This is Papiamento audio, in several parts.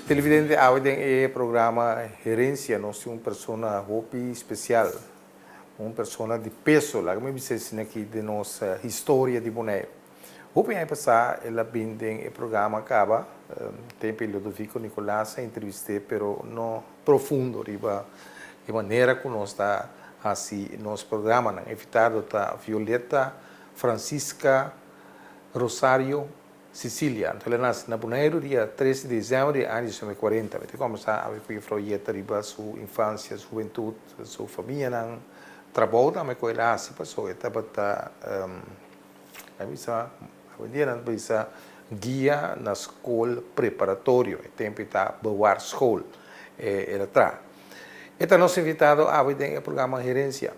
Televidente awe den e programa Herencia nos tin un persona hopi special, un persona di peso, laga mi bisa esina aki den nos historia di Boneiru. Hopi aña pasá el a bin den e programa kaba, tempu Ludovico Nicolaas a entrevist'é pero no profundo riba e manera ku nos ta hasi nos programanan. E invitado ta Violeta Francisca Rosario Cecilia. Anto el a nase na Boneiru dia tres di desèmber di aña diesnuebe kuarenta. Mi ta kòmbersá awe ku Jufrou Yeta riba su infansia, su hubentut, su famianan, trabou tambe ku el a hasi pasobra e tabata a bisa awendia nan ta bisa guia na skol preparatorio, e tempu e ta bewaarschool el a traha. E ta nos invitado awe den e programa Herencia.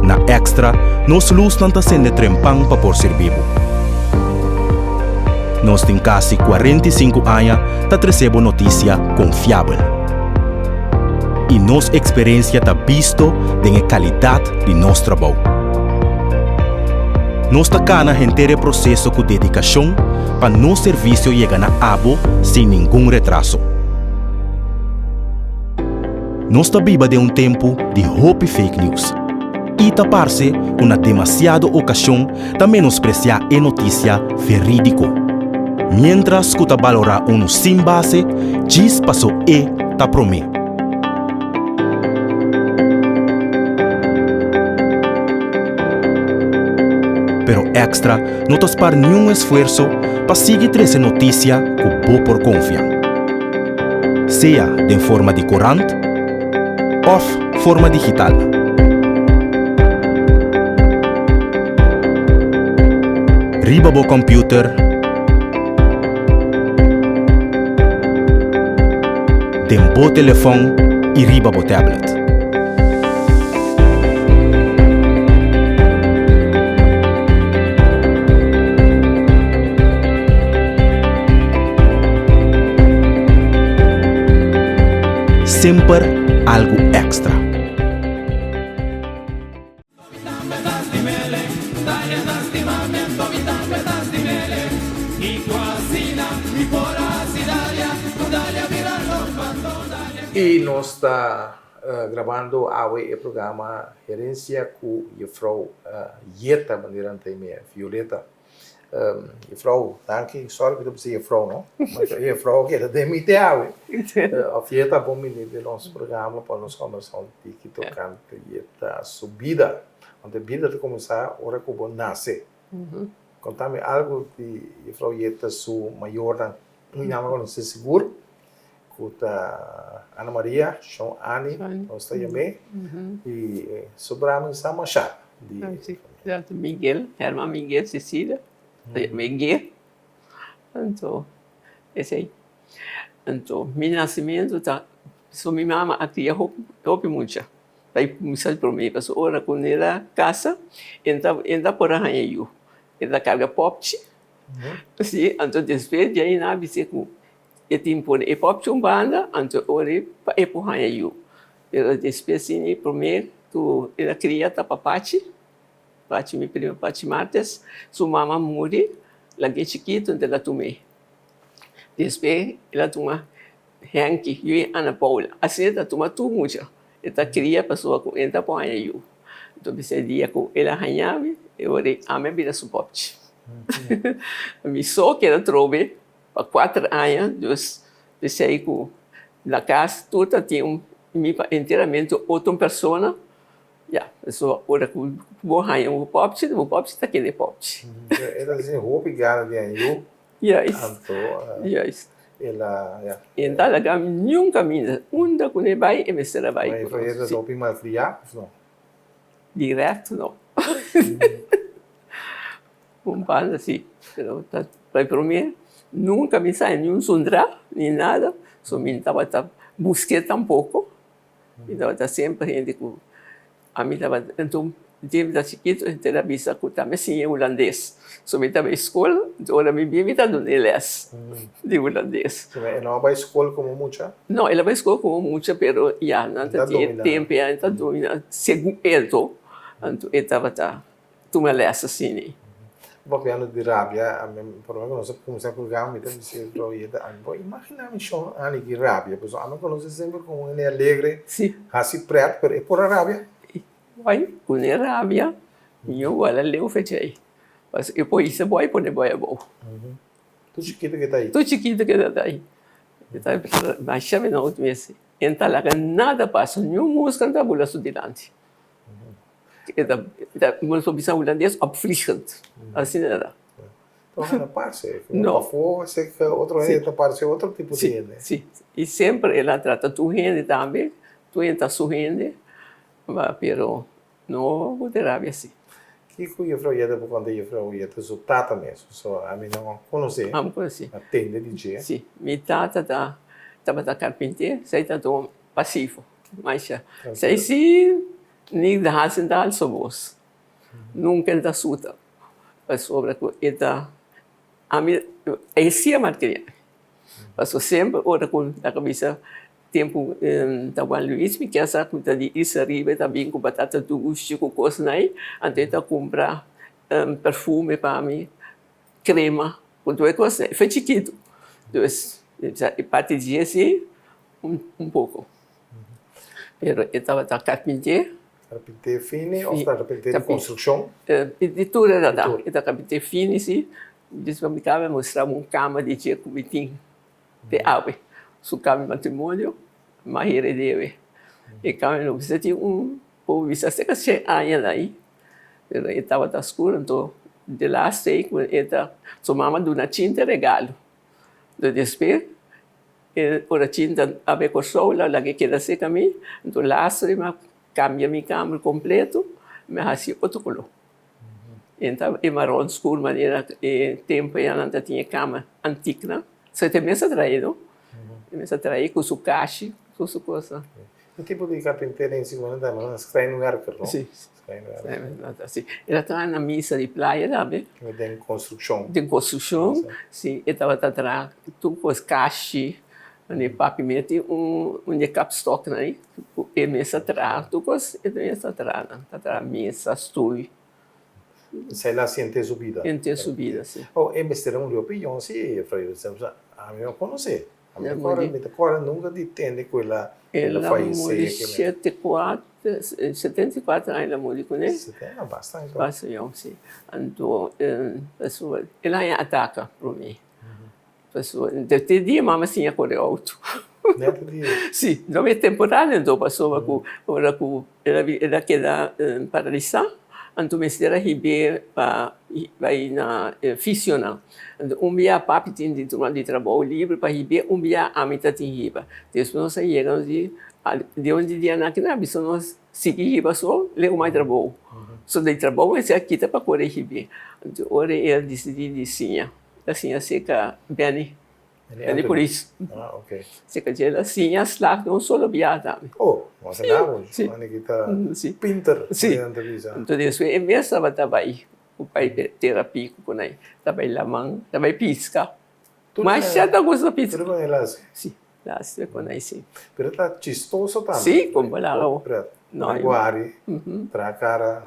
Na Extra, nos lusnan ta sende trempan pa por sirbi bo. Nos tin kasi 45 aña ta trese bo notisia konfiabel. I nos eksperensia ta bisto den e kalidat di nos trabou. Nos ta kana henter e proseso ku dedikashon pa nos servisio yega na abo sin ningun retraso. Nos ta biba den un tempu di hopi fake news i ta parse ku na demasiado okashon ta menospresiá e notisia verídiko, miéntras ku ta balorá unu sin base djis paso e ta promé. Pero Extra no ta spar niun esfuerso pa sigui trese notisia ku bo por konfia. Sea den forma di korant òf forma digital. Riba bo kòmpiuter, den bo telefòn i riba bo tablet. Semper algu èkstra. I nos ta Grabando awe e programa Herencia cu Juffrouw Yeta, manera nan ta yam'e, Violeta. Juffrouw, danki, sorry cu ta bisa juffrouw no, ma juffrouw keda den mi te awe. Of Yeta bon bini den nos programa pa nos combersa un tiki tocante Yeta su bida. Want e bida ta cuminsa ora cu bo nace. Conta mi algo di Juffrouw Yeta su mayornan, mi yama conoce sigur. Ku ta Ana Maria, Shon Ani, nos ta yam'é, i sobra mi sa mashá di e famia. Miguel, Herman Miguel Cecilia, ta yam'é Gue. Anto, esei. Anto, mi nasimentu ta, so mi mama a kria hopi, hopi mucha. Bai kuminsá di promé, pasobra ora ku el a kasa, e no ta por a haña yu. E ta karga pòpchi, si, anto despues di ei nan a bis'é ku E tin pone e popchi un banda, anto ora e pa e por haña yu. Pero despues sin e promé ku el a kria ta pa Pachi, Pachi mi prima Pachi Martes, su mama muri lag'é chikitu anto el a tum'é. Despues el a tuma. Henky, yu di Ana Paula. Asina e ta tuma tur mucha. E ta kria pasobra ku e ta por haña yu. Anto bisa e dia ku el a haña mi, e ora ei ami a bira su popchi. Mi so keda trobe pa kuater aña, dus p'esei ku na kas tur ta tin un mi pa enteramente otro persona. Ya, pasobra ora ku bo haña un popchi, bo popchi ta keda e popchi. E ta haci hopi gana di haña yu. Juist. Anto, Juist. el a, ya. E no ta laga mi niun kaminda. Unda ku ne bai, e mester a bai ku nos. E ta hopi malkriá òf no? Dirèkt no. Un banda si, pero ta bai promé. Nunka mi sa niun zundrá, ni nada. So mi no tabata busk'é tampoko. Mi tabata semper hende ku Ami tabata enton dia mi ta chikitu henter a bisa ku ta mi siña hulandes. So mi ta bai skol, enton ora mi bin mi ta duna e les di hulandes. So e no a bai skol komo mucha? No, el a bai skol komo mucha pero ya nan ta tin e tempu ya nan ta domina segun el to, anto e tabata tuma les asina. Papiando di rabia, ami prome ku nos a kuminsá programa mi ta bisa e Royeta, ami por imaginá mi shon Annie ki rabia, pasobra ami a konosé semper komo un hende alegre, hasi prèt, pero e por a rabia. Bai, ku ne rabia, mi yo wòrdu leu fechei, pasobra e por hisa boi pone boi abou. Tur chikitu ke ta ei? Tur chikitu ke ta ei. E ta masha menout mes, e no ta laga nada pasa, niun muska no ta bula su dilanti. E ta, nos por bisa hulandes, opvliegend. Asina e ta. Toch no parse. No. Pafó esei otro hende ta parse otro tipo di hende. Si, si. I semper el a trata tur hende tambe, tur hende ta su hende, pero no ku tin rabia si. Kiko Juffrouw Jette por konta Juffrouw Jette su tata mes? So ami no konosé. Ami konosé. A tende di dje. Si. Mi tata ta tabata karpinté, esei ta un pasivo. Masha. Esei si ni hasi ta alsa bos. Nunka el ta suta. Pasobra ku e ta ami e si a malkriá. Pasobra semper ora ku ta bisa tempu ta Juan Luis mi kier sa ku ta di Isla Riba e ta bin ku batata dushi ku kosnan ei anto e ta kumpra perfume pa mi, krema ku tur e kosnan ei. Fe chikitu. Dus e parti dje si un poko. Pero e tabata karpinté. Karpinté fini òf karpinté di konstrukshon? Di tur e ta. E ta karpinté fini si. Despues mi kaba mustra un kama di dje ku mi tin te awe. Su kama di matrimonio, m'a hered'é. E kama no bisa tin un por bisa serka shen aña na ei. Pero e tabata skur anto de laatste ei ku e ta su mama duna chinta regalo. Despues E ora chinta a bay Kòrsou la laga e keda serka mi, anto laster mi a kambia mi kamber kompleto, mi a hasi otro koló. E ta e maron skur manera e tempu ya nan ta tin e kama antiknan. So e mes a trae no, e mes a trae ku su kashi, ku su kosnan. E tipo di karpintero en si ku nan ta yama schrijnwerker no? Si, schrijnwerker. E ta traha na misa di playa tambe. Den konstrukshon. Den konstrukshon, si. E tabata traha tur kos, kashi, e papi mi a tin un di e kapstòknan ei ku e mes a traha, tur kos e mes a traha nan, ta traha mesa, stul. Esei la hasi henter su bida. Henter su bida, si. Oh, e mester a un hopi yòn si, Efraín. Ami no konosé. Mi ta kòrda, mi ta kòrda nunka di tende ku el a El a fayesé. muri shete kuater, 74 aña el a muri kuné. Setenta, basta anto. Basta yòn, si. Anto, pasobra el a haña ataka promé. Pasobra te dia mama siña kore outo. Nèt e dia? Si, no e temporal anto pasobra ku ora ku el a keda paralisá, anto mester a hib'é pa bai na fisionan. Anto un bia papi tin di tuma di trabou libre pa hib'é, un bia ami ta tin hiba. Despues nos a yega nos di, di un di dianan aki nan a bisa nos sigui hiba so leu mai trabou. So di trabou mester a kita pa kore hib'é. Anto ora el a disidí di siña, el a siña serka Benny. Benny Polis. Ah, ok. Serka dje el a siña slag di un solo bia tambe. Oh, no hace nada. Si. Mane ki ta pinter. Si. Anto despues e mes tabata bai. Ku bai tera piku ku nan ta bai laman, ta bai piska. Masha ta gusta piska. Tur con el hasi? Si, el hasi con nan si. Pero ta chistoso tambe. Si, como la No, guari, traha cara.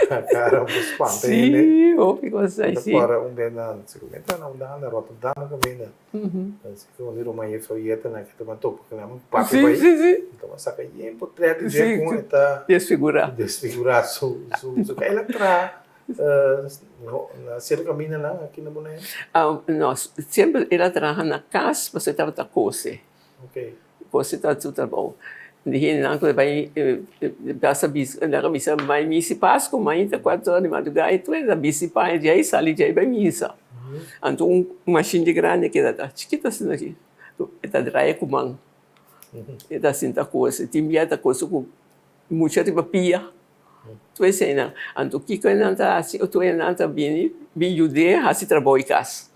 Cara bo spanta hende. Sí, hopi cos ai, sí. Ta para un bes na, seguramente na Hulanda, Rotterdam a caminda. Así que un di ruman juffrouw Jetta na ke tuma topa ku nan papia bai. Sí, sí, sí. Tuma saka yen potret di dje kon e ta. Desfigurá. Desfigurá su, su, su. El a traha na sierto kamindanan aki na Bonaire? No, semper el a traha na kas pasobra e tabata kose. Ok. Kose ta su trabou. Di hendenan ku ta bai basa bisa, nan a bisa bai misa i Pasku, mainta kuater ora di madrugá i tur hende ta bisti paña djei sali djei bai misa. Anto un mashin di grandi keda ta chikito asina aki, e ta draia ku man, e ta sinta kose, tin bia ta kose ku mucha riba pia, tur eseinan. Anto kiko nan ta hasi? Tur nan ta bini bin yud'é hasi trabou di kas.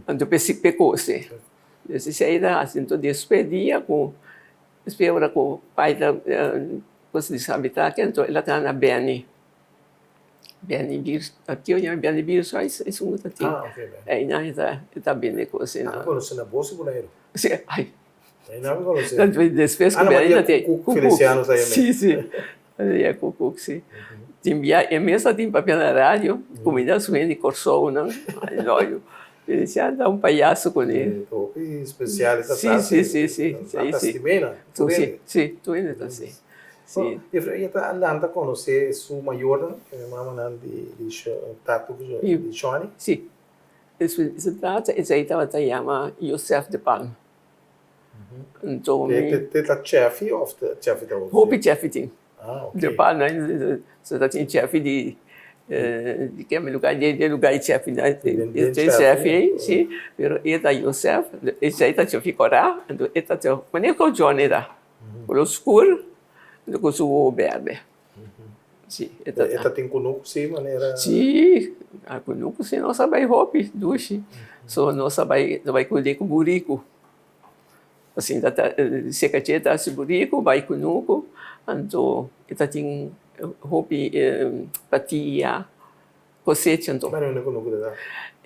Anto p'e kose. Esei ta hasi. Anto despues dia ku despues ora ku pai ta kos di sabita aki anto el a traha na Benny. Benny Bier aki oña Benny Biershuis esun ku ta tin. Einan e ta e ta bende kos einan. Nan konosé na bos di Boneiru? Si ai. Einan mi konosé. Despues ku Benny ta tin. Kuk Feliciano ta yam'é. Si si. Ya Kukuk si. Tin bia e mes a tin papia na radio, kumida su hende di Kòrsounan. Ay loyo. Feliciano ta un payaso kuné. Hopi spesial e ta Si, si, si, si. Si, ta stim'é nan. Tur hende. Si, tur hende ta si. Si. E ta lanta konosé su mayornan, e mamanan di tata di Shonny? Si. Su tata esei tabata yama Josef de Palm. Nto mi. Te ta chefi of chefi ta otro? Hopi chefi tin. Ah, ok. De pana so ta tin chefi di di ke mi lugar di lugar di chefi na tin chefi ei si pero e ta Josef esei ta chefi kora anto e ta manera ku John era kolo skur anto ku su wowo berde. Si, e ta. E ta tin kunuku si manera. Si, a kunuku si nos a bai hopi dushi. So nos a bai nos bai kude ku buriku. Asin ta ta seka dje ta hasi buriku bai kunuku anto e ta tin hopi patia kosecha anto. Mane unda kunuku ta ta?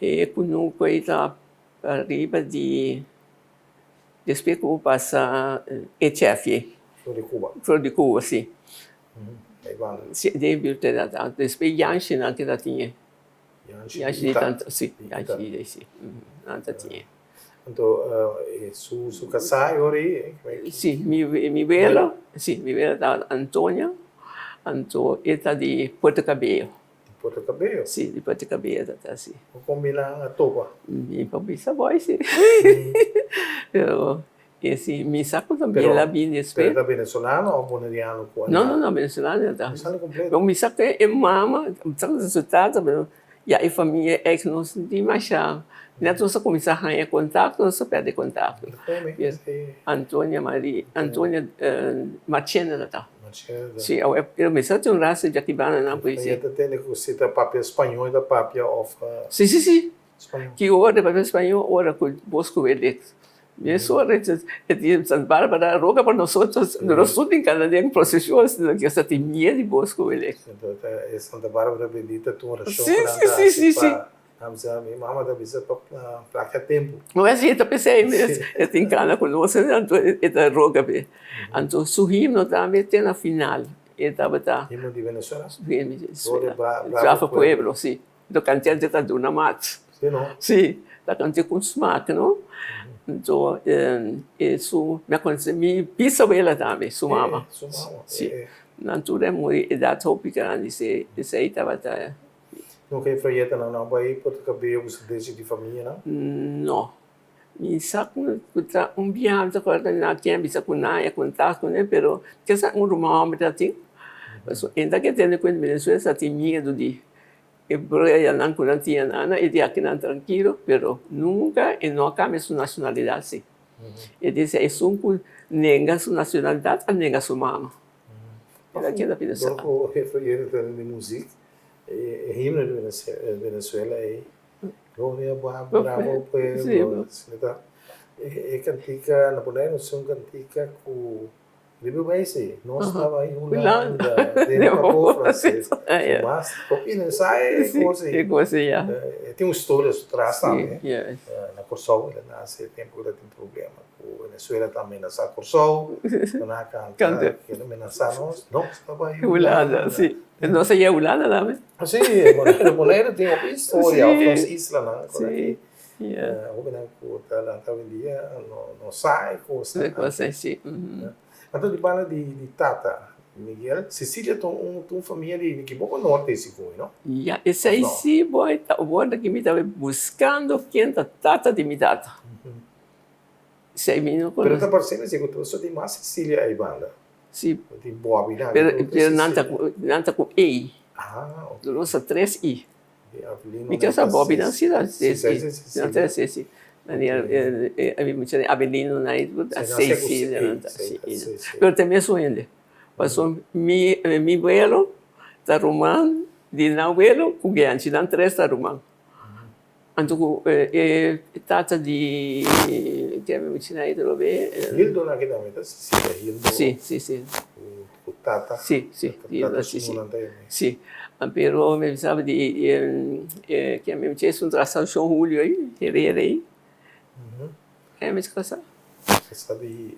E kunuku ei ta pariba di. Despues ku bo pasa e chèfi ei. Flor di Cuba. Flor di Cuba, si. Ei banda. Si, den buurt ei ta. Despues Yanshinan ke ta tin e. Yanshi Yanshi di tanta, si. Yanshi di si. Nan ta tin e. Anto su su kasá e ora ei? Si, mi mi welo, si, mi welo ta Antonia, anto e ta di Puerto Cabello. Di Puerto Cabello? Si, di Puerto Cabello ta ta si. Bo combina a topa? Mi pa bisa boy si. Pero e si mi sa cu tambe el a bini despues. Pero e ta venezolano of boneriano cu a No, no, no, venezolano e ta. Venezolano completo. Pero mi sa cu e mama, mi sa cu su tata, pero ya e famia ex no sinti masha. Net nos a cuminsa haña contacto, nos a perde contacto. Antonia Maria, Antonia Marchena ta ta. Sí, awe, pero mi sa tin un rasa djaki banda nan pues sí. Ta tende ku si ta papia spañó e ta papia òf. Sí, sí, sí. Spañó. Ki ora ta papia spañó, ora ku bos ku e Mes ora e di Santa Bárbara roga pa nosotros, nos tur tin kana den proseshon asina ke sa tin miedu di bos ku e. E Santa Bárbara bendita tur orashon ku nan ta hasi pa. Nan bisa, mi mama ta bisa pa plakia tempu. No es e ta p'esei mes, e tin kana ku nos, anto e ta roga p'e. Anto su himno tambe te na final e tabata. Himno di Venezuela? Himno di Venezuela. Bravo pueblo, si. Lo kantante ta duna mat. Si no? Si, ta kant'é ku smak, no? Anto e su, mi a konosé mi bisawela tambe, su mama. Su mama, Si. Nan tur a muri edat hopi grandi, si esei tabata. No ke frayetanan nan bai por ta cabello ku su deshi di famianan? No. Mi sa ku ta un biaha mi ta kòrda na ken bisa ku nan e kontak kuné pero kesa un ruman hòmber ta tin. Pasobra e ta ke tende ku en Venezuela sa tin miedu di e broyanan ku nan tin anana e di akinan trankilo pero nunka e no a kambia su nashonalidat si. E di si esun ku nenga su nashonalidat a nenga su mama. El a keda pidi sa. Dor ku e frayeta ta di muzik E himno di Venezuela ei, Gloria bravo pueblo, ta e kantika na Bonaire nos tin un kantika ku riba bai si, nos ta bai Hulanda den pabou franses, mas hopi hende sa e kos ei, e tin un storia su tras tambe, na Kòrsou el a nase e tempu ku ta tin problema ku. ku Venezuela ta amenasá Kòrsou, nan a kanta kende menasá nos, nos ta bai Hulanda. Si, nos a yega Hulanda tambe. Si, Boneiru, Boneiru tin hopi historia, òf nos islanan ku aki. Hopinan ku ta lanta awendia no sa e kosnan aki. Anto di banda di tata Miguel, Cecilia ta un ta un famia di mi kiboko norte sigur no? Ya, esei si boy ta wòrdu ki mi tabata buskando ken ta tata di mi tata. Esei mi no konosé. Pero ta parse mi si ku so tin mas Cecilia ei banda. Si. Tin Bobby nan. Pero pero nan ta ku nan ta ku ei. Ah, ok. Nos ta tres i. Mi ta sa Bobby nan si ta nan ta sesi. Abelino nan i tur ta sesi nan ta si. Pero ta e mesun hende. Pasobra mi mi welo ta ruman di nan welo ku Genchi nan tres ta ruman. Anto ku e tata di ke mi mucha nan atrobe. Hildo nan ki tambe ta Cecilia Hildo. Si si si. Ku tata. Si si Hildo si si. Si pero mi bisa di ke mi mucha esun trasa Shon Julio ei Herrera ei. Ke mi kasa? Kasa di.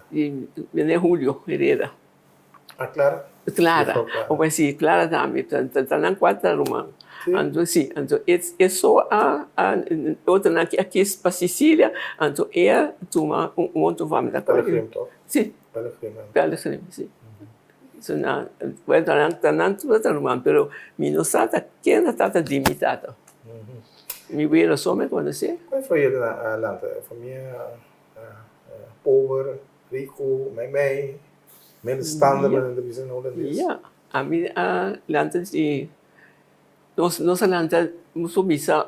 Di Mene Julio Herrera. Ah Clara? Clara, oba si Clara tambe ta nan kuater ruman. Anto si, anto e so a otronan ki a kis pa Sicilia, anto e a tuma un otro famia. Pelgrim toch? Si. Pelgrim. Pelgrim, si. So nan, bueno ta nan tur ta ruman, pero mi no sa ta ken ta tata di mi tata. Mi welo so mi konosé. Kua familia ta lanta? Familia pober? Riku, meimei, middenstander men ta bisa na hulandes. Ya, ami a lanta di, nos nos a lanta nos por bisa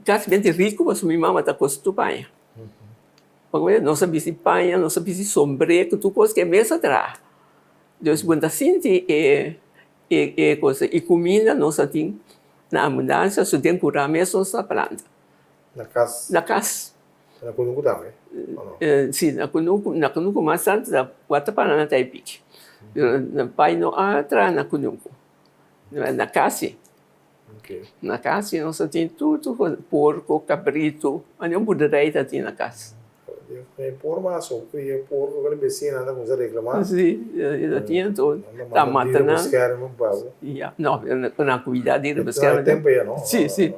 kasi bente riku pasobra mi mama ta kosa tur paña. Pasobra nos a bisti paña, nos a bisti sombré ku tur kos ke mes a traha. Dus bo ta sinti e e cosa i kuminda nos a tin na abundansia so den kura mes nos a planta. Na kas? Na kas. Na kunuku tambe, o no? Si, na kunuku, na kunuku mas tantu ta wata para na Taipiki. Pero na pai no a traha na kunuku, na kas si. Na kas si nos a tin tur tur kos, porko, kabritu, ane un boerderij ta tin na kas. E por mas o e porko ku e besinan ta kuminsá reklamá. Si, e ta tin anto ta mata nan. Ya, no, nan kuida di rebuskerme. Si, si.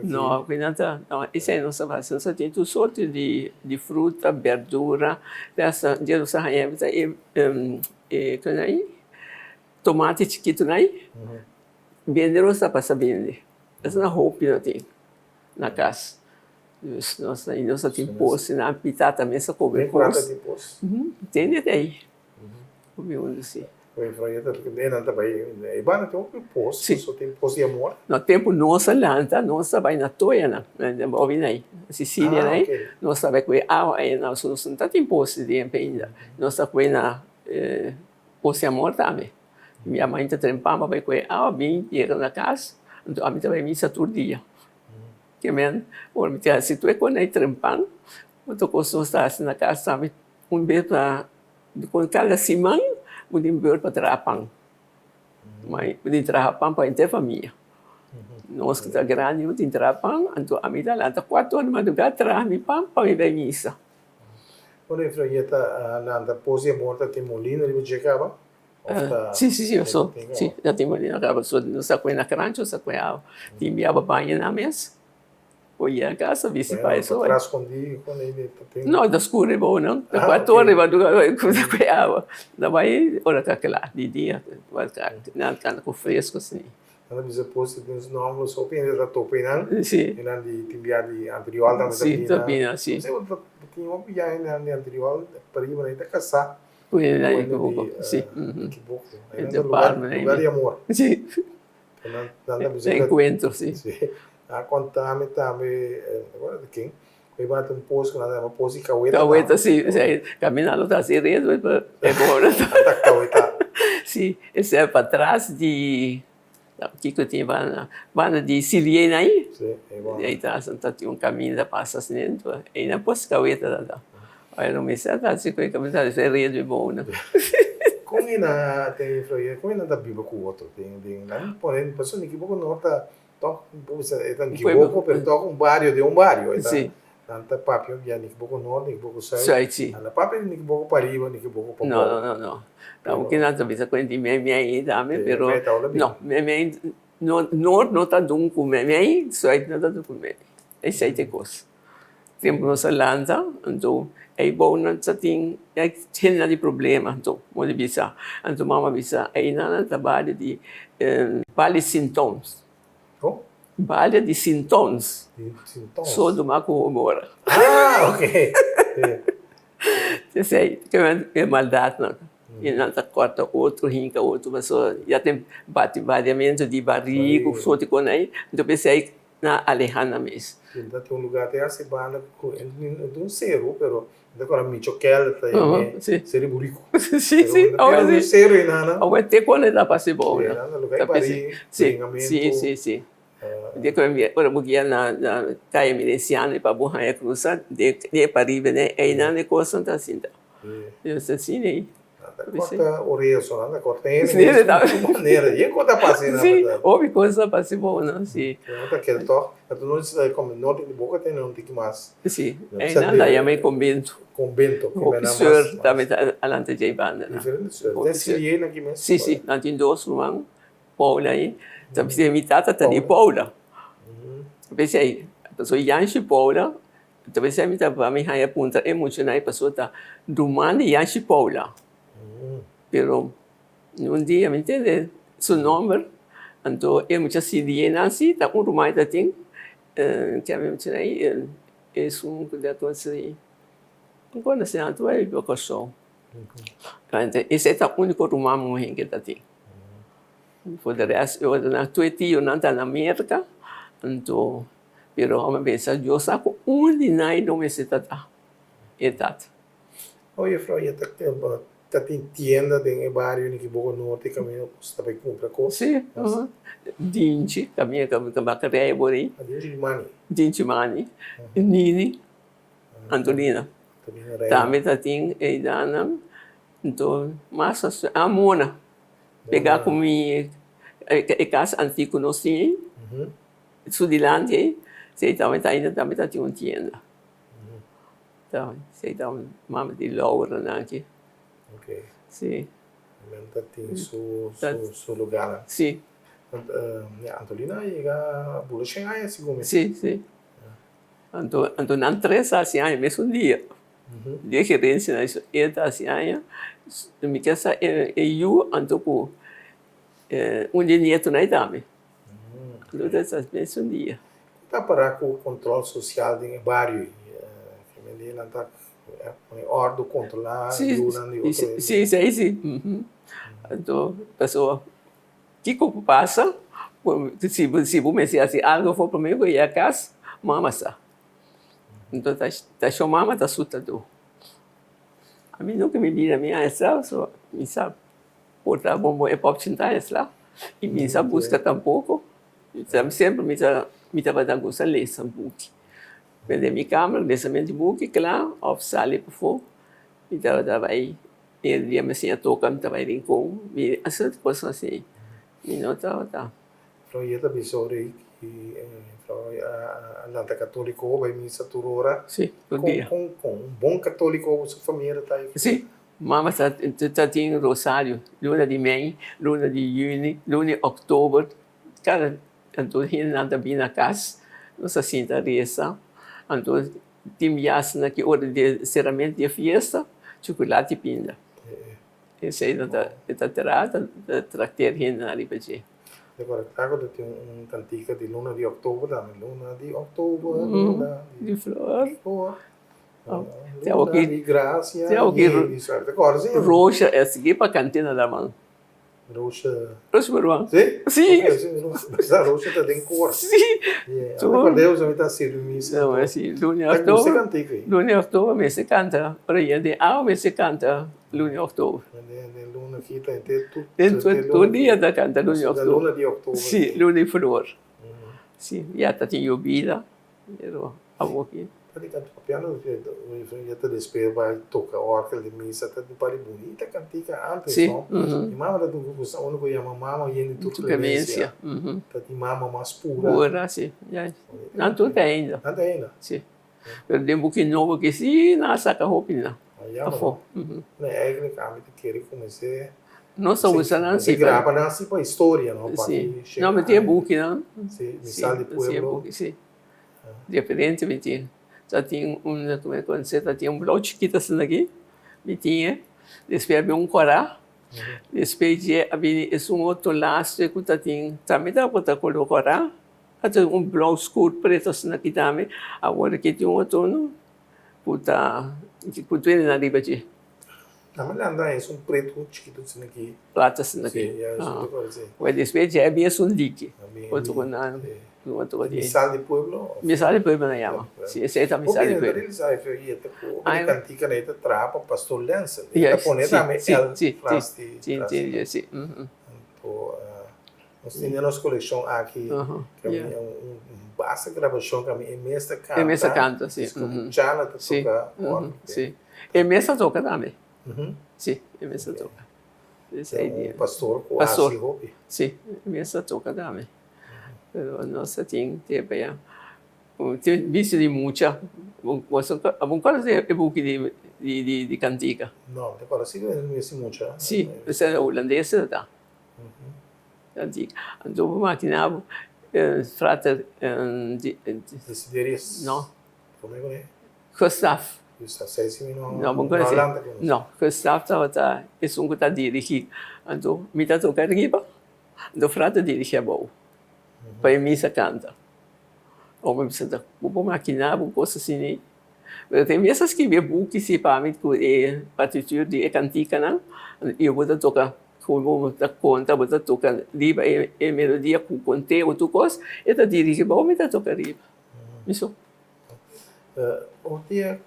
No, ku nan ta, no, esei nos ta hasi, nos ta tin tur sorti di di fruta, berdura, te hasta dia nos ta haña e e kende ei, tomati chikitonan ei, bende nos ta pasa bende, esnan hopi no tin na kas, dus nos ta nos ta tin pos, nan pita tambe sa kome pos, tende te ei. Hopi hundu si. No tempu nos a lanta nos ta bai na Toyanan na Bobinay na Sicilianay nos ta bai kue awa ei nos no ta tin pos di tempu ainda nos ta kue na Pos di Amor tambe mi mama ta tren pan pa bai kue awa bin yega na kas anto ami ta bai misa tur dia ke men ora mi ta hasi tur e kos tren pan otro kos nos ta hasi na kas tambe un bes pa Dikon kada siman bo tin beurt pa traha pan. Bo tin traha pan pa henter famia. Nos ku ta grandi bo tin traha pan, anto ami ta lanta kuater ora di madrugá traha mi pan pa mi bai misa. Ora e fria ta lanta pos di amor ta tin molina riba dje kaba? Of ta. Si si si so si ta tin molina kaba so nos ta kue na kranchi nos ta kue awa. Tin biaba baña nan mes. Bo yega casa bisti pa eso. No, ta skur riba bo nan. Ta kua tor riba du ku e awa. Ta bai ora ta kla di dia. Nan kanta ku fresco asina. Nan ta bisa pos di nos nomber so hopi hende ta topa einan. Si. Einan di tin bia di anterior tambe ta bina. Si, ta bina, si. No sé tin hopi ya hendenan di anterior pariba nan ta kasa. Ku hendenan di Ekibuko, si. Ekibuko. Einan ta lugar di amor. Si. Encuentro, si. A conta mi tambe, no acuerdo di ken, cu e bata un pos cu nan ta yama pos di caweta. Caweta, si. Caminando ta haci redo e por. Ta caweta. Si, esei e patras di, kico tin banda, banda di Siliena ahi. Si, ei banda. Ei tras ta tin un caminda pasa asina, ei na pos caweta ta ta. Ora no mester ta haci cu e caminda ta haci redo e bouna. Con e na ta influye, con e nan ta biba cu otro den den nan pone pasobra mi ekiboco no ta Toch, bo bisa e ta un kiboko, pero toch un bario den un bario. E ta Sí. Nan ta papia bia ni ki boko nort ni ki boko sùit. Sùit, si. Nan ta papia ni ki boko pariba ni ki boko pabou. No, no, no, no. Aunke nan ta bisa ku di meimei tambe, pero no, meimei no, nort no ta dun ku meimei, sùit no ta dun ku meimei. Esei ta e kos. Tempu nos a lanta, anto ei bou nan ta tin hende di problema, anto bo di bisa, anto mama bisa einan nan ta bali di bali sintoms. Kon? Balia di sintons. Di sintons. Sodoma ku Gomora. Ah, ok. Esei e maldatnan. I nan ta kòrta otro, hinka otro, pasobra ya tin bati baliamentu di barí ku sorti kon ei. Anto p'esei nan a alehá nan mes. Ta tin un lugá te hasi banda ku e ta un seru, pero Mi ta kòrda Micho Keller ta yam'é Seri Buriku. Sí, sí, awe sí. Seru i nana. Awe te kuando e ta pasa bou. Sí, nana lugar i barí, bringamentu. Sí, sí, sí. Di ku mi ora bo guia na na Kaya Milenciano i pa bo haña krusa di e pariba einan e kosnan ta asinta. Dios ta asina ei. Nan ta kòrta orea so, nan ta kòrta hende di su manera. Yen kos ta pasa einan Sí, hopi kos ta pasa bou nan, sí. Nan ta keda tòg, anto nos komo no tin di boka tene un tiki mas. Sí, einan ta yama e konbento. Konbento, ku Hopi sùr tambe ta alanta dje banda nan. Diferente sùr. Den Silié nan ki mes? Sí, sí, nan tin dos ruman, Paula ei. Ta bisa mi tata ta di Paula. P'esei, pasobra Yanshi Paula Ta pensá mi ta pa mi haña puntra e muchanan e pasobra ta ruman di Yanshi Paula. Pero un dia mi tende su nomber, anto e mucha si di e nan si ta un ruman e ta tin, ke mi muchanan ei esun ku ta konsi un konosi nan tur a biba Kòrsou. Esei ta úniko ruman muhé ke ta tin. For de rèst e otronan tur e tionan ta na Merka, anto Pero ome pensa, Dios sa cu un di nan no mester ta ta e tata. Oh juffrouw, je ta ta tin tienda den e bario ni ki boko norte caminda cu ta bay cumpra cos? Si, Dinchi, caminda cu ta baka rey por ey. Ah, Dinchi di Mani. Dinchi Mani, Nini, Antolina. Tambe ta tin eydanan, enton mas ah Mona, pega cu mi e cas antico cu nos tin. Su dilanti ei, sei tabata ainda tambe ta tin un tienda. Ta sei ta mama di Laura nan aki. Ok. Si. Men ta tin su su su lugarnan. Si. Want ya Antolina a yega bula shen aña segun mi. Si, si. Anto anto nan tres a hasi aña mesun dia. Di e gerencia nan e ta hasi aña, mi ke sa e yu anto ku un di e nietonan ei tambe. Lo ta sa mesun dia. Ku ta para ku kontrol sosial den e bario ei? Ke men di nan ta pone òrdu, kontrolá yunan di otro hende? Si, si, si. Anto pasobra kiko ku pasa, si si bo mester hasi algu afó promé ku e yega kas, mama sa. Anto ta shon mama ta suta tur. Ami nunka mi bira mi a esla, so mi sa. Por ta bon bon e pòp sintá esla i mi sa buska tampoko. Semper mi ta mi tabata gusta lesa buki. Pero den mi kamer lesamento di buki kla òf sali pafó mi tabata bai e dia mi siña toka mi ta bai rincon mi hasi kos asina mi no tabata. Frou Yeta ta bisa ora ei ki frou a lanta katoliko bai misa tur ora. Sí, tur dia. Kon kon un bon katoliko su famia ta ta? Sí, Mama ta ta tin rosario luna di mei, luna di juni, luna di oktober, kada anto hendenan ta bini na kas, nos ta sinta resa, anto tin bias na ki ora di seramento di e fiesta, chukulati i pinda. Esei nan ta e ta traha ta trakteer hendenan riba dje. Recorda ku tin un kantika di luna di oktober tambe, luna di oktober, luna di flor. Roosje a sigui pa kantina la man. Roosje. Roosje Peruan. Si? Si. Roosje ta den kor. Si. Deus a mi ta sirbi misa. No, si. Luna di oktober. Luna di oktober mester kanta. Ora yende den awa mester kanta luna di oktober. Den luna ki ta henter tur. Den tur dia ta kanta luna di oktober. Luna di oktober. Si, luna di flor. Si, ya ta tin yobida. Pero awoki. Ta di canta papiando ya ta despues bai toca orgel di misa ta un par di bunita cantica antes no. Mi mama ta duna gusta unu cu yama mama yen di tur clemencia. Ta di mama mas pura. Pura si. Nan tur ta ainda. Nan ta ainda? Si. Pero den buki nobo aki si nan a saka hopi nan afó. No, eigenlijk ami ta kere kumins'é. Nos ta usa nan si. Nos ta graba nan si pa historia, no? Pa Si. No, mi tin e bukinan. Si, Misal di Pueblo. Si. Diferente mi tin. Ta tin un, como e conoce, ta tin un blou chikito asina aki, mi tin e. Despues a bin un kòrá, despues dje a bini esun otro laste ku ta tin, tambe tabata koló kòrá, a tin un blou skur preto asina aki tambe. Awor aki tin un otro unu ku ta, ku twende nan riba dje. Nan mi lanta esun preto chikitu asina aki. Plata asina aki. Si, ya esun ta parece. Bueno, despues dje a bin esun diki, otro ku nan. Misal di pueblo? Misal di pueblo nan yama. Si, esei ta misal di pueblo. Hopi hende ta realisa e e ta ku hopi di kantika nan e ta traha pa Pastor Lensen. E ta pone tambe el tras di. Si, si, si. Anto nos tin den nos kolekshon aki un basta grabashon ku ami e mes ta kanta. E mes ta kanta, si. Ku Chana ta toka òrgel. Si, e mes ta toka tambe. Si, e mes ta toka. Un pastor ku hasi hopi. Si, e mes ta toka tambe. Pero nos a tin tempo ya. Tin bisti di mucha. Boso bo conoce e buki di di cantica? No, mi ta conoce si mi bisti mucha. Si, esei hulandes ta ta. Cantica. Anto bo makina bo frater Desiderius. No. Come con e? Gustav. Gustav, sei si mi no. No, bo conoce. No, Gustav tabata esun cu ta dirigi. Anto mi ta toca riba. Do frata dirigi abou pa e misa kanta. Ora mi bisa ta bo por makina bo kos asina ei. Pero te mes a skibi e buki si pa mi ku e partitur di e kantikanan i bo ta toka ku bo ta konta bo ta toka riba e melodia ku konteo tur kos e ta dirigi abou mi ta toka riba mi so. Un dia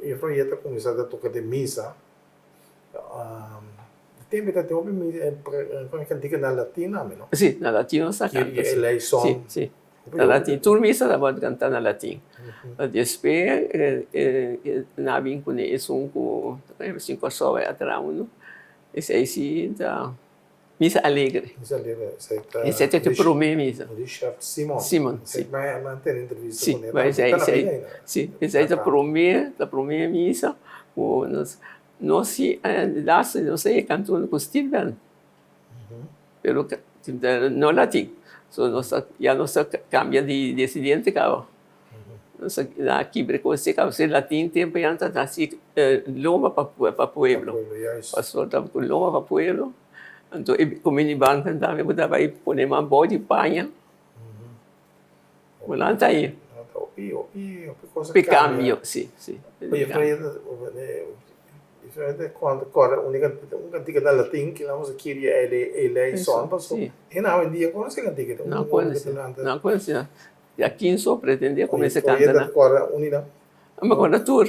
Efrain ya ta kuminsá ta toka den misa. Tempo ta ten hopi kantika na latin tambe no? Si, na latin nos ta kanta. Kyrie eleison. Si, si. Na latin. Tur misa tabata kanta na latin. Despues nan a bin kuné esun ku sin Kòrsou a traha unu. Esei si ta misa alegre. Misa alegre. Esei ta. Esei ta e promé misa. Richard Simon. Simon, si. Mi a tene entrevista kuné. Si, esei ta promé, ta promé misa ku nos. Nos si laatste nos a yega kantu ku steel band pero no latin so nos a ya nos a kambia di desidente kaba nos a kibra kos esei kaba pasobra latin tempu ya ta hasi loma pa pueblo pasobra tabata ku loma pa pueblo anto e kominibannan tambe bo ta bai pone man bou di paña. Bo lanta ahí. Hopi, hopi, hopi cosa Hopi cambio, si, si. Oye, diferente cuando corre un un cantica na latin que vamos a Kyrie eleison, paso en hoy conoce cantica. No conoce, no conoce. Y aquí so pretendía comienza a cantar. Oye, corre unida. Me acuerdo tur.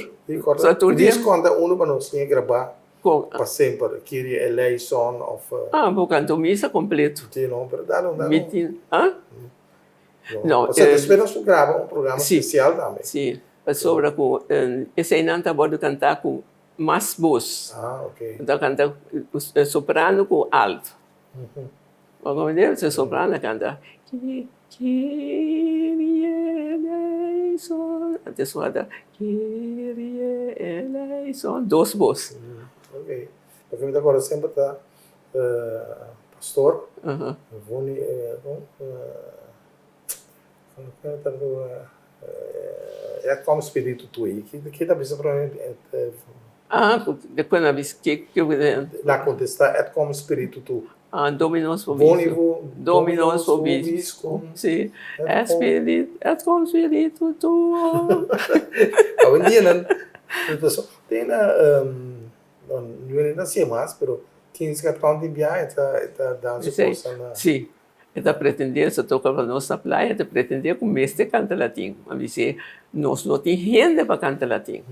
So tur dia. Conta uno pa nos sin grabar. Pa semper, Kyrie eleison of Ah, bo canto misa completo. Si, no, pero dale un dale. Ah? No, Pasobra despues nos por graba un programa spesial tambe. Sí, pasobra ku eseinan ta wòrdu kantá ku mas bos. Ah, ok. Ta kanta soprano ku alto. Bo komprendé? So soprano a kanta Kyrie eleison, antes su a ta Kyrie eleison, dos bos. Ok. Loke mi ta kòrda semper ta Pastor, Voni, Ja kom spiritu tu Ki ta bisa prome? Ah, ku na bisa ke ke Na kontesta et kom spiritu tu. Ah, Dominus vobiscum. Dominus vobiscum. Si. Et et kom spiritu tuo. Awendia nan tin na No e ta hasié mas, pero tin esaki tantu di biaha e ta e ta dan su cosa na. Si, e ta pretendé, so toca pa nos na playa, e ta pretendé cu mester canta latin. A bis'é, nos no tin hende pa canta latin.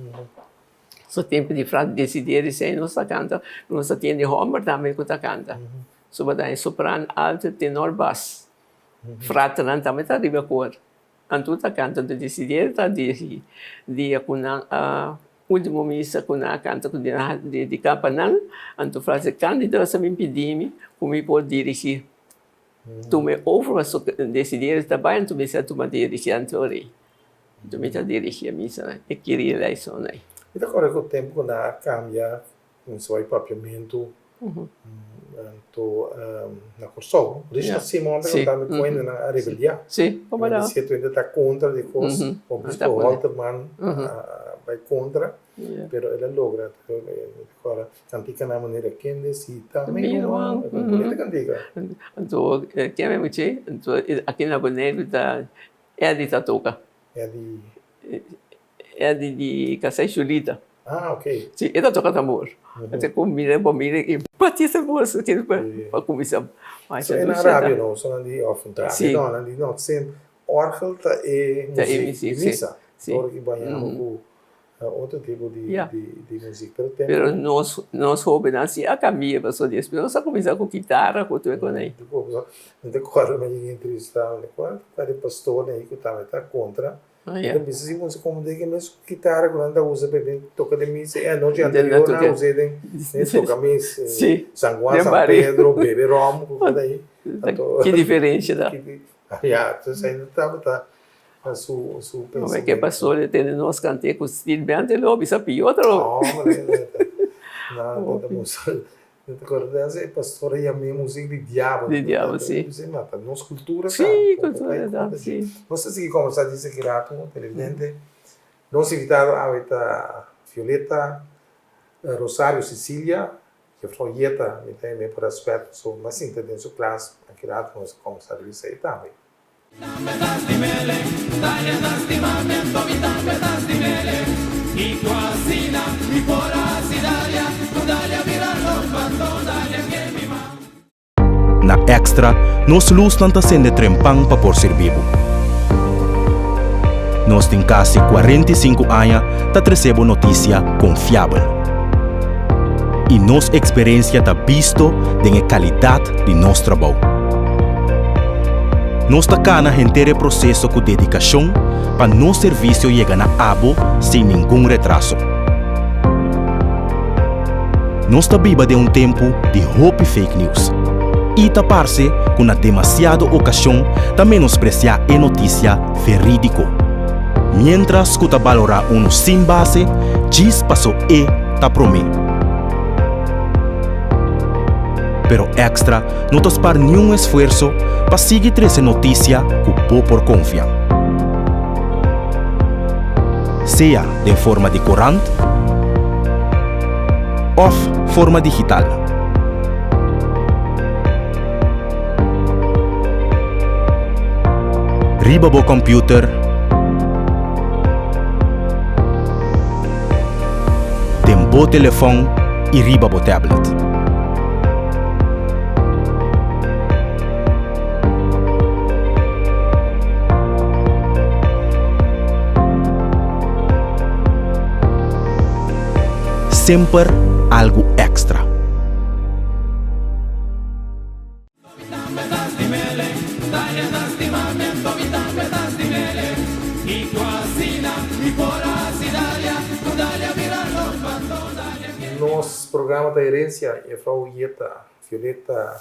So tempo di Frans Desiderio esei nos ta canta, nos ta tende homber tambe cu ta canta. So bo ta haña soprano, alto, tenor, bas. Fraternan tambe ta riba cor. Anto ta kanta ta disidí ta dirigí dia ku nan a último misa ku nan a kanta ku nan a dediká pa nan anto frase Cándido a bin pidi mi ku mi por dirigí tuma e over pasobra Desiderio ta bai anto mester a tuma dirigí anto rei. Anto mi ta dirigi e misanan, e Kyrie eleison ei. Mi ta kòrda ku tempu ku nan a kambia kuminsá bai papiamentu anto na Kòrsou, Richard Simon ta konta mi ku hendenan a rebeldiá. Si e hende ta kontra di kos, Obispo Holterman a bai kontra, pero el a logra. Mi ta kòrda kantikanan manera Kende si ta mi ruman, e bunita kantika. Anto kende mi che, anto aki na Boneiru ta Eddie ta toka. Eddie. Eddie di Casa Julita. Ah, ok. Si, e ta toka tambor. Anto ku mira bo mira i bati e tambor su tin pa kuminsá. So e nan rabia no, so nan di of rabia no, nan di no, sin orgel ta e muzik di misa. Ora ki baña bo ku Otro tipo di di muziek pero tempo. Pero nos nos hobennan si a cambia pasobra despues nos a cuminsa cu kitara cu tur e cos ey. Mi ta corda mi a yega entrevista un cual di pastornan ey cu tambe ta contra e ta bisa si bo como den e mes kitara cu nan ta usa pa bin toca den misa e anochi anterior nan a usa den toca misa San Juan San Pedro bebe rom cu cos ey. Ki diferencia ta? Ya entonces ey no tabata Su su pensamentu. Ke pasó de tende nos kant'é ku stilbente lo bisa pió otro. Hombre, no, ta musa. Mi ta kòrda e pastor a yam'é muzik di diabel. Di diabel, si. Mi mata nos kultura ta. Si, kultura ta, si. Nos ta sigui kòmbersá disa ki ratu, televidente. Nos invitado awe ta Violeta Rosario Cecilia, Jefrouw Yeta, mi ta yam'é pa rèspèt, pasobra mi a sinta den su klas, aki ratu nos a kòmbersá riba esei tambe. Na Extra nos lusnan ta sende trempan pa por sirbi bo. Nos tin kasi 45 aña ta trese bo notisia konfiabel. I nos eksperensia ta bisto den e kalidat di nos trabou. Nos ta kana henter e proseso ku dedikashon pa nos servisio yega na abo sin ningun retraso. Nos ta biba den un tempu di hopi fake news i ta parse ku na demasiado okashon ta menospresiá e notisia verídiko. Miéntras ku ta balorá unu sin base djis paso e ta promé. Pero Extra no ta spar niun esfuerso pa sigui trese notisia ku bo por konfia. Sea den forma di korant òf forma digital. Riba bo kòmpiuter, den bo telefòn i riba bo tablet. Semper algu èkstra. Nos programa ta Herencia, Juffrouw Yeta Violeta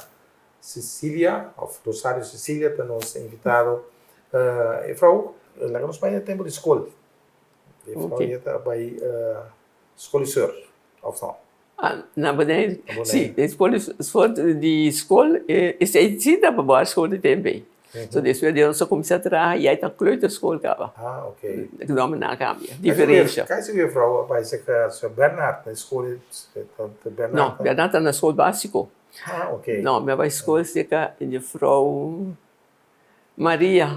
Cecilia of Rosario Cecilia ta nos invitado. Juffrouw, laga nos bai na tempo di skol. Juffrouw Yeta a bai skol di sur of no? Na Boneiru? Si, den skol skol di skol esei si ta pa bo skol di tempu ei. So despues di nos a kuminsá traha i ai ta kleuterschool kaba. Ah, ok. E nòmber nan a kambia, diferensha. Kai si juffrouw a bai serka sua Bernard na skol Bernard? No, Bernard ta na skol básiko. Ah, ok. No, mi a bai skol serka juffrouw Maria.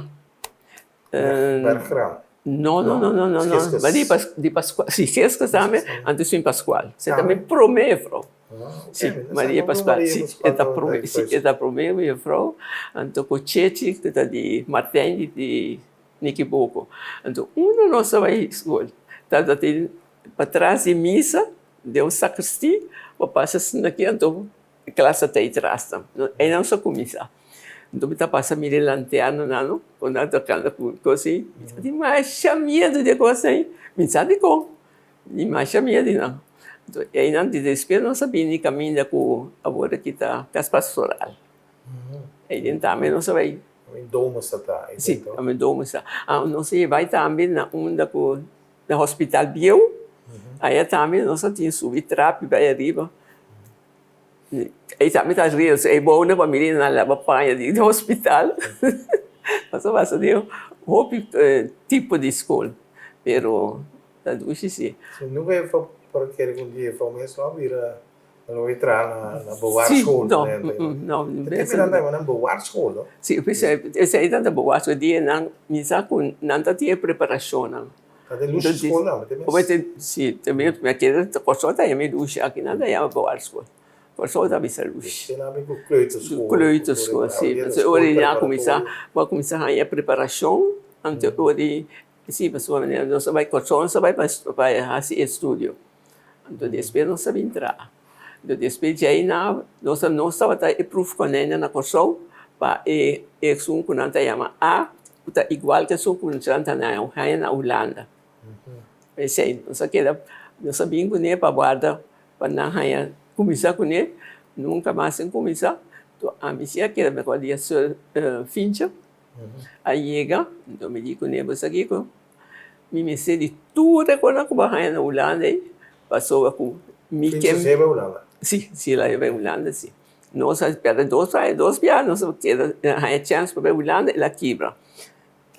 Berggraan? No, no, no, no, no, no. Ma di Pas, di Pascual. Si, Geskus tambe, anto sin Pascual. Se ta mi prome juffrouw. Si, Maria Pascual. Si, e ta prome, si, e ta prome mi juffrouw. Anto ku Chechi, ku ta di Martijn di di Nikiboko. Anto unda nos ta bai skol, tabata tin patras di misa, den un sakristi, bo pasa asina aki, anto E klas a ta ei tras nan. Ei nan sa kuminsá. Anto mi ta pasa mira e lanternanan no, ku nan ta kanta ku kos ei. Mi ta tin masha miedu di e kos ei. Mi sa dikon. Mi tin masha miedu di nan. Anto einan di despues nos a bini kaminda ku awor aki ta kas pastoral. Eiden tambe nos a bai. Kaminda Domus ta ta. Si, kaminda Domus ta. Nos a bai tambe na unda ku na hospital bieu, aya tambe nos a tin subi trapi bai ariba. Ei tambe ta riel, so ei bou pa mira nan laba paña di hospital. Nos a pasa den hopi tipo di skol, pero ta dushi si. So nunka e por kere ku un dia e for mes lo a bira lo a traha na na bewaarschool? No, no. Te tempu nan ta na bewaarschool, no? Si, esei ta na bewaarschool. Dia nan mi sa ku nan ta tin e preparashonnan. Ta den Lushi school nan, te mes? Si, te mes. Mi a kere Kòrsou ta yama Lushi, aki nan ta yama bewaarschool. Kòrsou ta bisa Lushi. Te nan bin ku kleuterschool. Kleuterschool, si. Ora di nan a kuminsá, bo a kuminsá haña preparashon, anto ora di, si, pasobra nos a bai Kòrsou, nos a bai pa hasi estudio. Anto despues nos a bin traha. Anto despues djei na nos nos tabata e proefkonijnen na Kòrsou pa e esun ku nan ta yama A ku ta igual ku esun ku nan ta haña na Hulanda. P'esei nos a keda nos a bin kuné pa warda pa nan haña kuminsá kuné. Nunka mas a kuminsá. Anto ami si a keda mehor dia Fincha a yega anto mi di kuné bo sa kiko? Mi mester di tur e kosnan ku bo a haña na Hulanda ei, pasobra ku mi ke. Finchi si e bai Hulanda? Si, si el a bai Hulanda si. Nos a pèrdè dos aña, dos biaha nos a keda haña chèns pa bai Hulanda, el a kibra.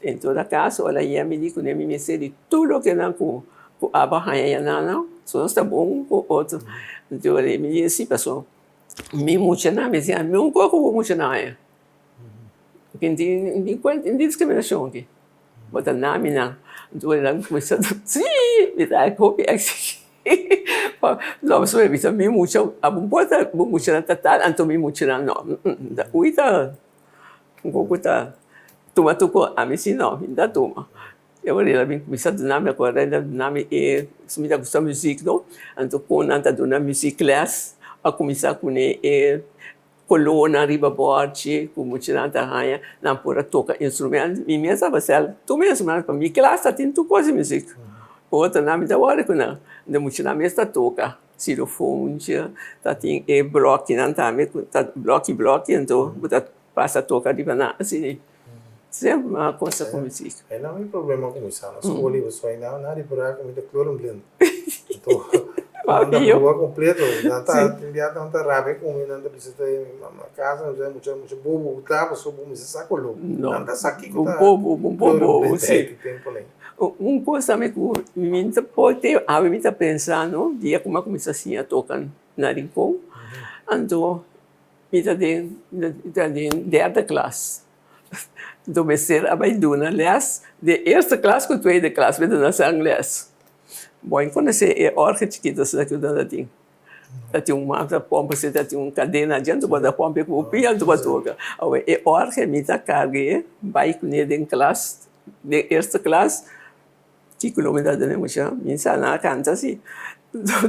En todo kaso, ora yega mi di kuné mi mester di tur loke nan ku ku abo a haña ya nan, so nos ta bon ku otro. Anto mi di si, pasobra mi muchanan, mi si, mi un kos ku bo muchanan haña. Ken tin di kuenta tin diskriminashon aki. Bo ta nami nan. Anto nan kuminsá ta si mi ta hopi eksigí. No pasobra mi bisa mi mucha abo por ta bo muchanan ta tal anto mi muchanan no. Ui ta un kos ku ta tuma tur kos ami si no mi no ta tuma. E ora el a bin kuminsá duna mi akorda el a duna mi e mi ta gusta muzik no anto kon nan ta duna muziekles a kuminsá kuné e Kolónan riba bòrchi ku muchanan ta haña, nan por a toka instrument. Mi mes tabata sèl tur mi instrument pa mi klas ta tin tur kos di muzik. Otronan mi ta wòrdu ku nan. De muchanan mes ta toka silofoontje, ta tin e blòkinan tambe ku ta blòki blòki anto bo ta pasa toka riba nan asina. Semper mi a gosa ku muzik. Einan mi problema a kuminsá na skol i pasobra einan nan ripará ku mi ta kleurenblind. Anto nan ta brua kompleto. Nan ta tin bia nan ta rabia ku mi, nan ta bisa ta mi mama kasa nan ta bisa mucha mucha bobo ku ta pasobra bo mester sa koló. Nan ta sa kiko ta kleurenblind ei ki tempu nei. Un kos tambe ku mi ta por te awe mi ta pensa no dia ku mi a kuminsá siña toka na Rincon anto Mi ta den mi ta den derde klas. Enton mester a bai duna les den eerste klas ku tweede klas mi duna san les. Bo a konosé e orge chikito asina ku nan ta tin. Ta tin un man ta pompa asina ta tin un kadena djentro bo ta pompa ku bo pia anto bo toka. Awe e orge mi ta karg'é bai kuné den klas den eerste klas. Kiko lo mi ta tene mucha? Mi sa nan a kanta si.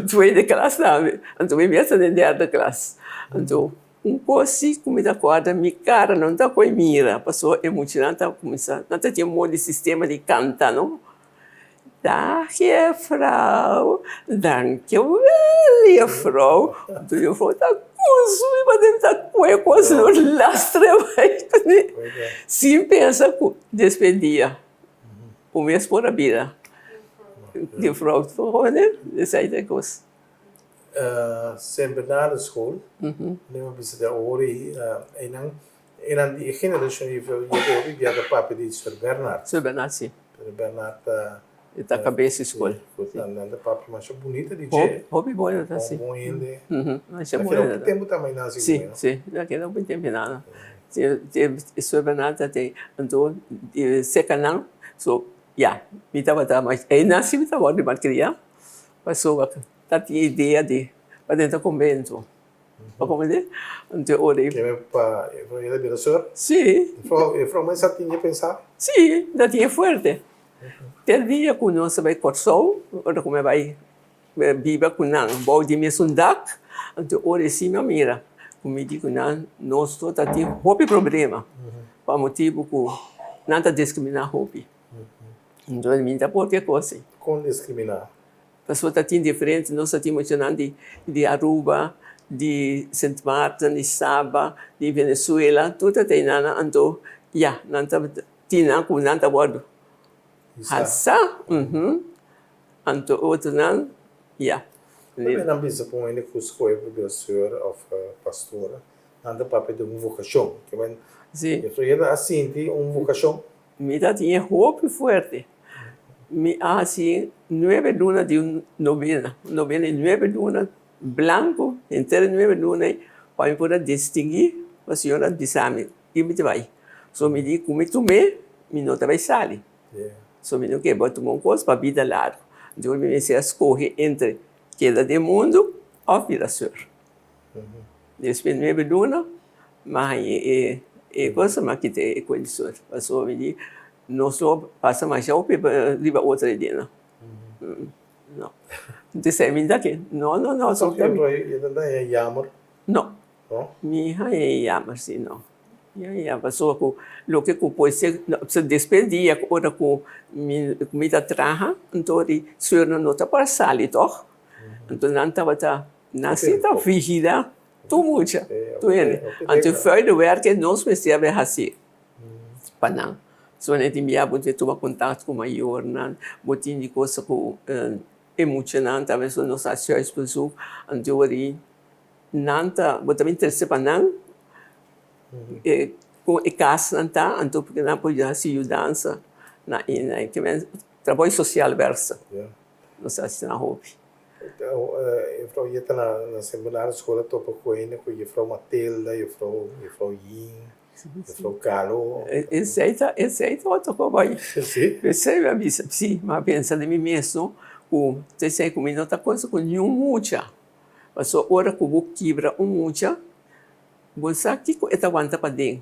Tweede klas tambe. Anto mi mes ta den derde klas. Anto un kos si ku mi ta kòrda mi kara no ta koe mira pasobra e muchanan ta kuminsá nan ta tin un modo di sistema di kanta no. Dag jefrouw, dankjewel jefrouw. Anto jefrouw ta kunsumí pa den ta koe kos lo lastra bai kuné sin pensa ku despues dia. Bo mes por a bira juffrouw Honen, esei ta e kos. Sint Bernardus School, mi a bisa den ora ei, einan einan di e generashon ei yega hopi bia ta papia di Sir Bernard. Sir Bernard, si. Sir Bernard ta. E ta kabes di skol. Nan ta papia masha bunita di dje. Hopi bon ta, si. Bon hende. Masha bon hende. Ta keda hopi tempu tambe einan si. Si, si, ta keda hopi tempu einan. Sor Bernard ta te anto seka nan so ya mi tabata mas einan si mi ta wòrdu malkriá pasobra ta tin idea di pa drenta konbento bo komprende anto ora ei Keme pa e ta bira sor? Si. E frou sa tin e pensa? Si ta tin e fuerte te dia ku nos a bai Kòrsou ora ku mi a bai Biba ku nan bou di mesun dak, anto ora e sima mira ku mi di ku nan nos tur ta tin hopi problema pa motibu ku nan ta diskriminá hopi. Anto mi ta por ke kos ei. Kon diskriminá? Pasobra ta tin diferente, nos ta tin muchanan di di Aruba, di Sint Maarten, di Saba, di Venezuela, tur ta tei nan anto. Ya, nan tabata tin nan ku nan ta wòrdu halsá, anto otronan, ya. Tambe nan bisa ku un hende ku skohe pa bira sùr òf pastor, nan ta papia di un vokashon. Ke men, Jefrou Yeda a sinti un vokashon? Mi ta tin e hopi fuerte. Mi a hasi nuebe luna di un novena, un novena di nuebe luna blanku, henter e nuebe luna ei, pa mi por a distinguí pa Señor a bisa mi ki mi ta bai. So mi di ku mi tum'é, mi no ta bai sali. So mi no ke bai tuma un kos pa bida largu. Anto mi mester a skohe entre keda den mundu òf bira sùr. Despues nuebe luna mi a haña e e cosa mi a kita e kolisor pasobra mi di nos lo pasa masha hopi riba otro hende no entonces mi ta ke no no no So mi ta haña yamer? No mi haña e yamer si no mi haña yamer pasobra ku loke ku por ser despues dia ora ku mi ta traha anto di suernan no ta por sali tog anto nan tabata Nan si ta vigila tur mucha, tur hende. Anto e vuile werk ei nos mester a bay haci pa nan. So nan tin bia bo tin tuma contact cu mayornan, bo tin di cosa cu e muchanan ta so nos haci huisbezoek. Anto wor nan ta, bo ta bin trece pa nan con e casnan ta, anto pa nan por haci yudansa na e trabou social werkster. Nos a haci nan hopi. Juffrouw Jetta na seminario school a topa cu hende cu Juffrouw Matilda, Juffrouw Juffrouw Yin, Juffrouw Calo. Esey ta esey ta otro cosa bay. Si? Esey mi a bisa, si, mi a pensa den mi mes no cu ta esey cu mi no ta cosa cu niun mucha, pasobra ora cu bo kibra un mucha bo sa kico e ta wanta paden.